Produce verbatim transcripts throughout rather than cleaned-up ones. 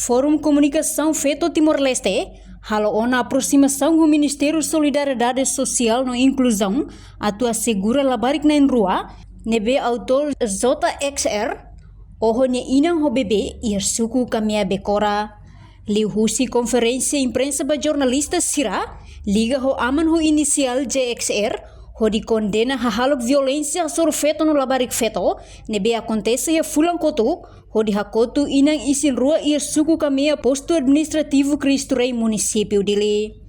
Forum Komunikasaun Feto Timor-Leste halo ona aprosimasaun ho Ministériu Solidariedade Sosiál no Inkluzaun atu asegura labarik na'in-rua ne'ebé autór J X R oho nia inan ho bebé iha suku Kamea Bekora. Liuhusi konferénsia imprensa ba jornalista sira, liga ho aman ho inisiál J X R, hodi kondena hahalok violénsia hasoru feto no labarik feto ne'ebé akontese iha fulan kotuk, hodi hakotu inan isin-rua iha suku Kamea, postu administrativu Cristo Rei, munisípiu Dili.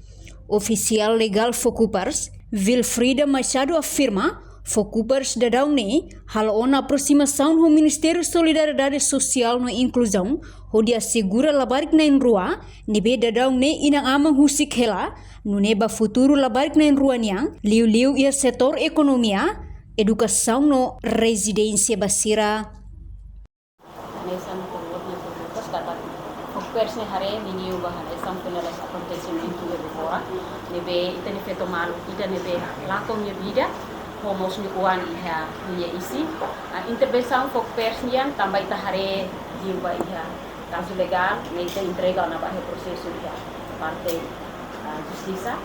Ofisiál legál Fokupers, Wilfrida Machado, afirma Fokupers daudaun ne'e halo ona aprosimasaun ho Ministériu Solidariedade Sosiál no Inkluzaun hodi asegura labarik na'in-rua ne'ebé daudaun ne'e inan-aman husik hela, nune'e ba futuru labarik na'in-rua nian, liuliu iha setór ekonomia, edukasaun no rezidénsia ba sira. Hanesan no terus, no terus, katak Fokupers ne'e haree liuliu ba hanesan finaliza akontesimentu iha Bekora, ne'ebé ita-nia feto maluk ida ne'ebé lakon nia vida, ho mós nia oan iha nia isin. Ah, intervensaun Fokupers nian tanba ita haree liu ba iha kazu legál ne'e ita entrega ona ba iha prosesu iha parte, ah, justisa,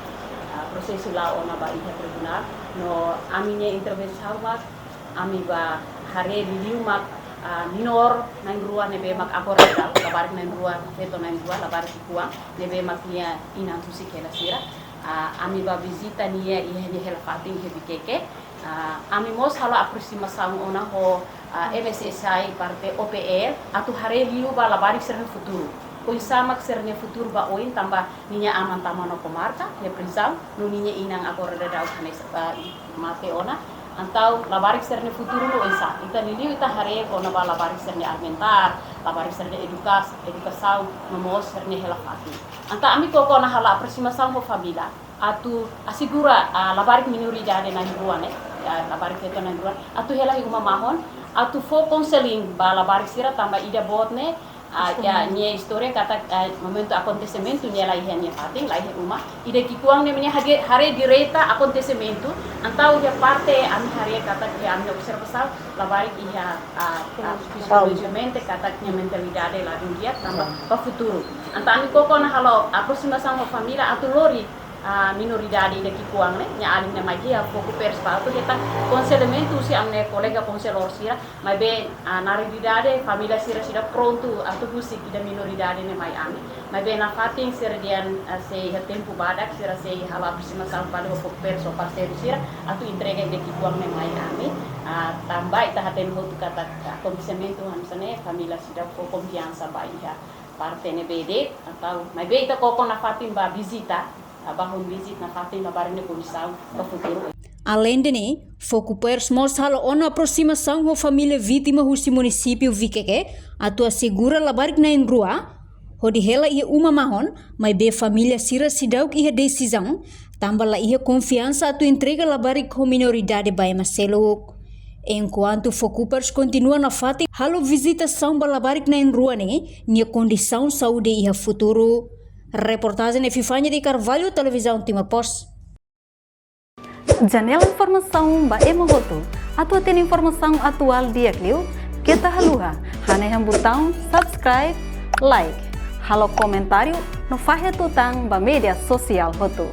ah, prosesu la'o ona ba iha tribunál. No ami-nia intervensaun mak ami bá haree liuliu mak, ah, minór na'in-rua ne'ebé mak agora labarik na'in-rua, feto na'in-rua, labarik ki'ikoan ne'ebé mak nia inan husik hela sira. Ah, ami bá vizita nia iha nia hela fatin iha Viqueque. Ah, ami mós halo aprosimasaun ona ho, ah, M S S I parte O P L atu haree liu ba labarik sira-nia futuru. Oinsá mak sira-nia futuru ba oin tanba ninia aman tama ona komarka, iha prizaun, no ninia inan agora daudaun hanesan, ah, mate ona. Entaun labarik sira-nia futuru ne'e oinsá? Ita liuliu ita haree kona-ba labarik sira-nia alimentár, labarik sira-nia edukas-, edukasaun, no mós sira-nia hela fatin. Entaun ami koko ona halo aprosimasaun ho família atu asegura, ah, labarik minoridade na'in-rua ne'e, ah, labarik feto na'in-rua, atu hela iha uma mahon, atu fó konseling ba labarik sira tanba ida boot ne'e, ah, iha nia istória katak, ah, momentu akontesimentu nia la iha nia fatin, la iha uma. Ida ki'ikoan ne'e mak nia haree, haree direta akontesimentu, entaun iha parte ami haree katak iha ami-nia observasaun, labarik iha, ah, ah, psikolojiamente katak nia mentalidade ladún di'ak tanba ba futuru. Entaun ami koko ona halo aprosimasaun ho família atu lori, ah, minoridade ida ki'ikoan ne'e, nia alin ne'e mai iha Fokupers bá atu hetan konselamentu husi ami-nia kolega konselór sira, maibé, ah, na realidade família sira seidauk prontu atu husik ida minoridade ne'e mai ami. Maibé nafatin sira dehan, ah, sei iha tempu badak, sira sei halo aprosimasaun fali ho Fokupers ho parseiru sira atu entrega ida ki'ikoan ne'e mai ami. Ah, tanba ita hatene hotu katak akontesimentu hanesan ne'e, família seidauk fó konfiansa ba iha parte ne'ebé de'it, entaun maibé ita koko nafatin bá vizita, ah, bá home visit nafatin labarik nia kondisaun ba futuru. Aleinde ne'e, Fokupers mós halo ona aprosimasaun ho família vítima husi munisípiu Viqueque atu asegura labarik na'in-rua hodi hela iha uma mahon, maibé família sira seidauk iha desizaun tanba la iha konfiansa atu entrega labarik ho minoridade ba ema seluk. Enkuantu Fokupers kontinua nafatin halo vizitasaun ba labarik na'in-rua ne'e nia kondisaun saúde iha futuru. Reportajen Epifania de Carvalho, Televizaun Timor Post. Janela informasaun ba ema hotu. Atu hatene informasaun atuál di'ak liu, keta haluha hanehan butaun subscribe, like, halo komentáriu no fahe tutan ba média sosiál hotu.